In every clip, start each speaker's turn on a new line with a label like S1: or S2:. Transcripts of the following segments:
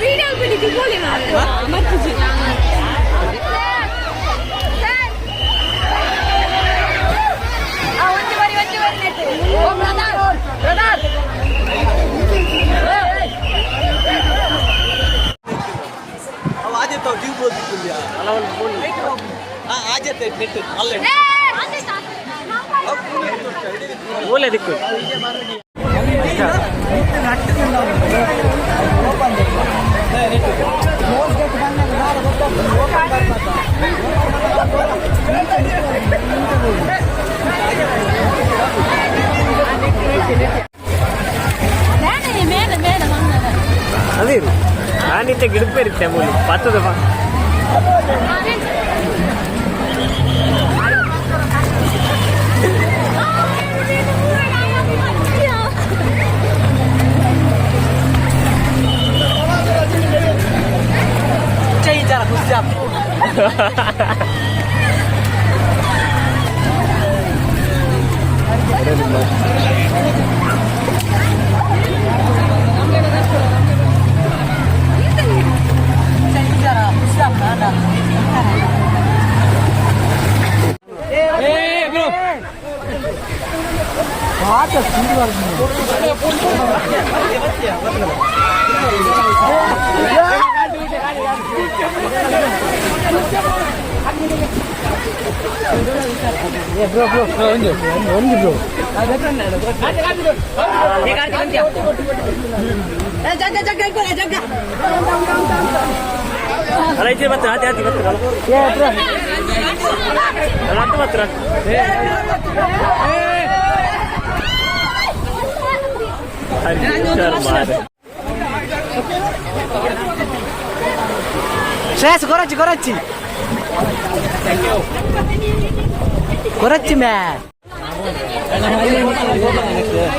S1: Video ಬಿಡಿ ಬೋಲಿ ಮರ್ತಿಜಿ. ಒಂಜಿ ಬರಿ, ಒಂಜಿ ಬರಿ. ಬ್ರದರ್.
S2: ಅವ ಆಜೆ ತಾವು ಟ್ಯೂಬ್ ಓದಿದ್ದಿಲ್ಲ. ಆಜೆ ನೆಟ್ ಅಲ್ಲೇ.
S3: ಓಲೆ ದಿಕ್ಕು.
S1: ಮೇಲೆ ಮೇಲೆ ಮಂಗನ.
S3: ಅದೇ ನಾನಿತ್ತೆ ಗಿಡಪೇರಿತ್ತೆ ಮೂಲಿ ಪತ್ತದ ಬಾ.
S2: ಜರ ಖುಷಿ ಆಯ್ತು.
S3: ಅಲ್ಲ, ಇಚ್ಚೆ ಬತ್ತ ಆತಿ ಆತಿ ಬತ್ತ ಅಲ್ಲ, ಅತ್ತ ಬತ್ತ. ಮಾರೆ.
S2: ಶ್ರೇಯಸ್, ಕೊರಚ್ಚಿ ಕೊರಚ್ಚಿ ಕೊರಚ್ಚಿ ಮ್ಯಾ.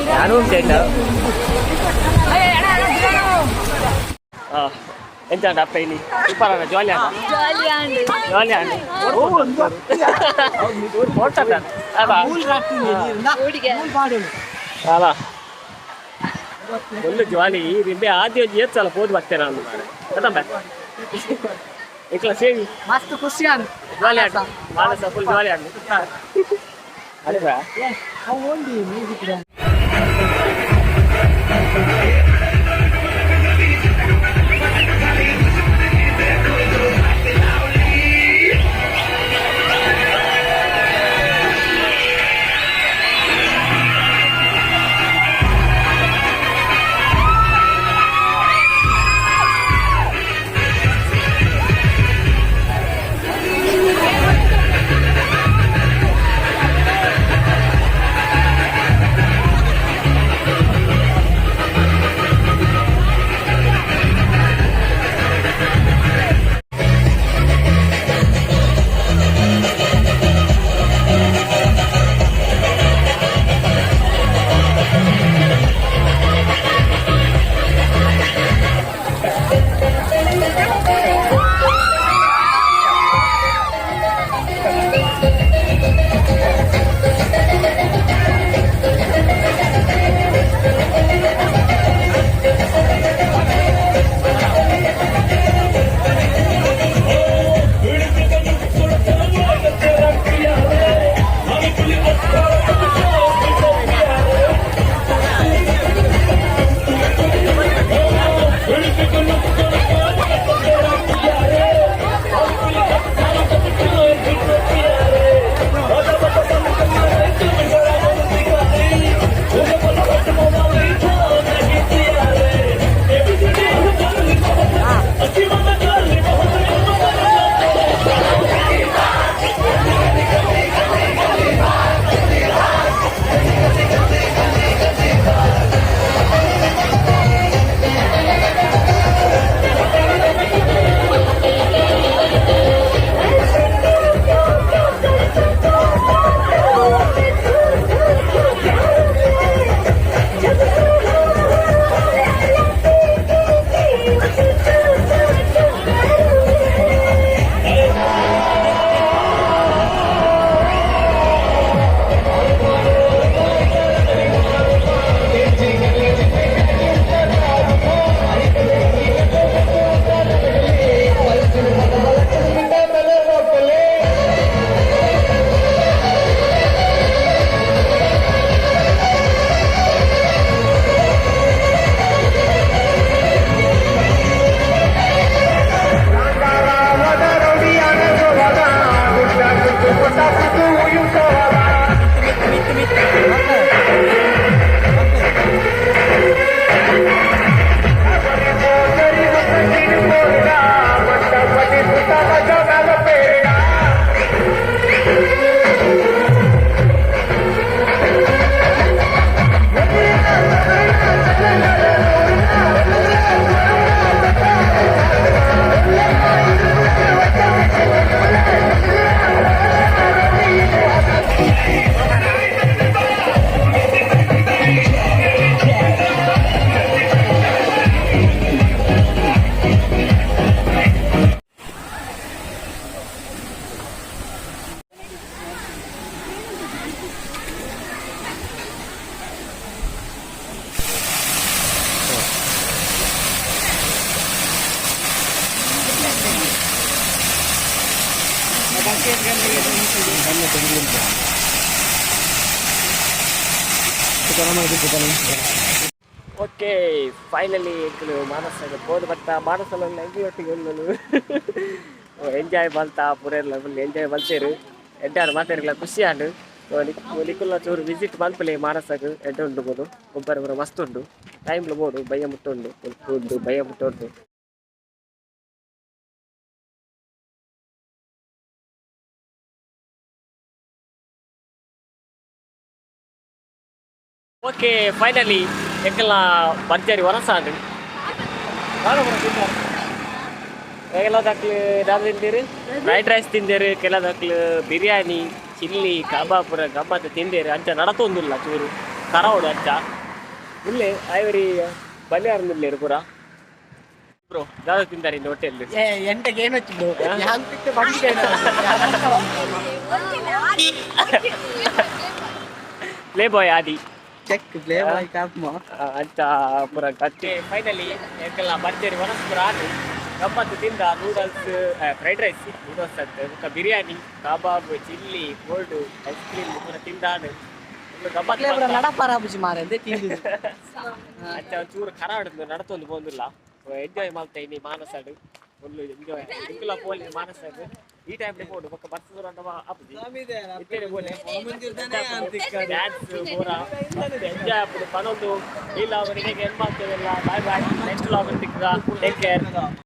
S3: ನಾನು ಉಂಟು. ಎಂತ ಅಪ್ಪ ಇಲ್ಲಿ ಸೂಪರ್ ಅಲ್ಲ? ಜಾಲಿ ಅಲ್ಲ?
S1: ಜಾಲಿ ಆಂಡ್.
S3: ಜಾಲಿ ಅಲ್ಲ? ಓಡ್ತಾರ ಅಲ್ಲ? ಅಲ್ಲ, ಒಳ್ಳೆ ಜಾಲಿ ರಿಂಬೆ ಆದಿ ಒಂಜಿ ಏತ್ಸಲ ಪೋದು ಬರ್ತೇನೆ ನಾನು ಮಾರೆ. ಗೊತ್ತಂಬ ಇಕ್ಲ ಸೇವಿ.
S2: ಮಸ್ತ್ ಖುಷಿ ಆಂಡ್.
S3: ಜಾಲಿ ಆಟ ಮಾನಸ, ಫುಲ್ ಜಾಲಿ ಆಟ ಅಲ್ವಾ?
S2: ಮ್ಯೂಸಿಕ್.
S3: ಓಕೆ, ಫೈನಲಿ ಎಂಕುಲು ಮಾನಸಗ ಪೋದು ಬತ್ತ. ಮಾನಸಲ ಎಂಕುಲೊಟ್ಟಿಗೆ ಉಲ್ಲುಲು. ಎಂಜಾಯ್ ಮಲ್ತ, ಪೂರೆರ್ಲ ಫುಲ್ ಎಂಜಾಯ್ ಮಲ್ತೇರು. ಎಡ್ಡಾರು ಮಾತೆರ್ಲ ಖುಷಿ ಆಂಡ್. ನಿಕುಲ್ಲ ಚೂರು ವಿಸಿಟ್ ಮಲ್ಪಲೆ ಮಾನಸಗ್, ಎಡ್ಡೆ ಉಂಡು ಬೋದು. ಗೊಬ್ಬರ ಪೂರ ಮಸ್ತ್ ಉಂಡು. ಟೈಮ್ಲ ಬೋಡು, ಬಯ್ಯ ಮುಟ್ಟ ಉಂಡು, ಉಂಡು ಬಯ್ಯ ಮುಟ್ಟ ಉಂಡು. ಓಕೆ, ಫೈನಲಿ ಎಂಕಲ್ನ ಭರ್ಜರಿ ವನಸಾಂಡ್. ಕೆಲದಕ್ಲು ದಾದ ತಿಂದೇರು, ಫ್ರೈಡ್ ರೈಸ್ ತಿಂದೇರು, ಕೆಲದಕ್ಲು ಬಿರಿಯಾನಿ, ಚಿಲ್ಲಿ, ಕಬಾಬ್ ಪೂರ ಗಮ್ಮತ್ ತಿಂದೇರು. ಅಂಚ ನಡತೊಂದುಲ್ಲ, ಚೂರು ಕರವಡು ಅಂಚ ಇಲ್ಲೇ ಐವರಿ ಬಲಿಯಾರ ನುಲ್ಲೇರು ಪೂರ. ಬ್ರೋ, ದಾದ ತಿಂದಾರೆ ಇನ್ನು ಹೋಟೆಲ್?
S2: ಏ, ಎಂಟಕ್ಕೆ ಏನು ಹಚ್ಚಿದ್ದು ಯಾಂತಿಕ್ಕೆ ಬಂದಿದೆ.
S3: ಪ್ಲೇ ಬಾಯ್ ಆದಿ.
S2: ಚೆಕ್ ಪ್ಲೇ ಬಾಯ್ ಕಾಪ್ಮ.
S3: ಅಂತ ಪೂರ ಗಟ್ಟಿ. ಫೈನಲಿ ಎಂಕಲ್ನ ಭರ್ಜರಿ ವನಸ್ ಪೂರ ಆದ್ ಗಮ್ಮತ್ತು ತಿಂದ. ನೂಡಲ್ಸ್, ಫ್ರೈಡ್ ರೈಸ್, ನೂಡಲ್ಸ್ ಅಂತ, ಬೊಕ್ಕ ಬಿರಿಯಾನಿ, ಕಬಾಬ್, ಚಿಲ್ಲಿ, ಕೋಲ್ಡ್, ಐಸ್ ಕ್ರೀಮ್ ಪೂರ ತಿಂದಾಡ್ ಗಮ್ಮತ್ತು ಮಲ್ತ.
S2: ನಡಪಾರ ಬುಜಿ ಮಾರೆ ತಿಂದಿದ್ದು.
S3: ಅಂಚ ಒಂಚೂರು ಖರ ಆಡುದು, ನಡತೊಂದು ಪೋಂದುಲ್ಲ. ಎಂಜಾಯ್ ಮಲ್ತ ಇನಿ ಮಾನಸಡ್, ಫುಲ್ ಎಂಜಾಯ್. ನಿಕುಲ ಪೋಲೆ ಮಾನಸಡ್, ಈ ಟೈಮ್ ಪೋಡು. ಬೊಕ್ಕ ಬರ್ಸದ ಆಪುಜಿ. ಇತ್ತೇನೆ ಪೋಲೆ. ಡ್ಯಾನ್ಸ್ ಪೂರ ಎಂಜಾಯ್ ಆಪುಂಡು. ಪನೊಂದು ಈ ಲಾಗ್ ನಿಮಗೆ ಎಂಡ್ ಮಾಡ್ತೇವೆಲ್ಲ. ಬಾಯ್ ಬಾಯ್, ನೆಕ್ಸ್ಟ್ ಲಾಗ್ ತಿಕ್ಕುಗ. Take care.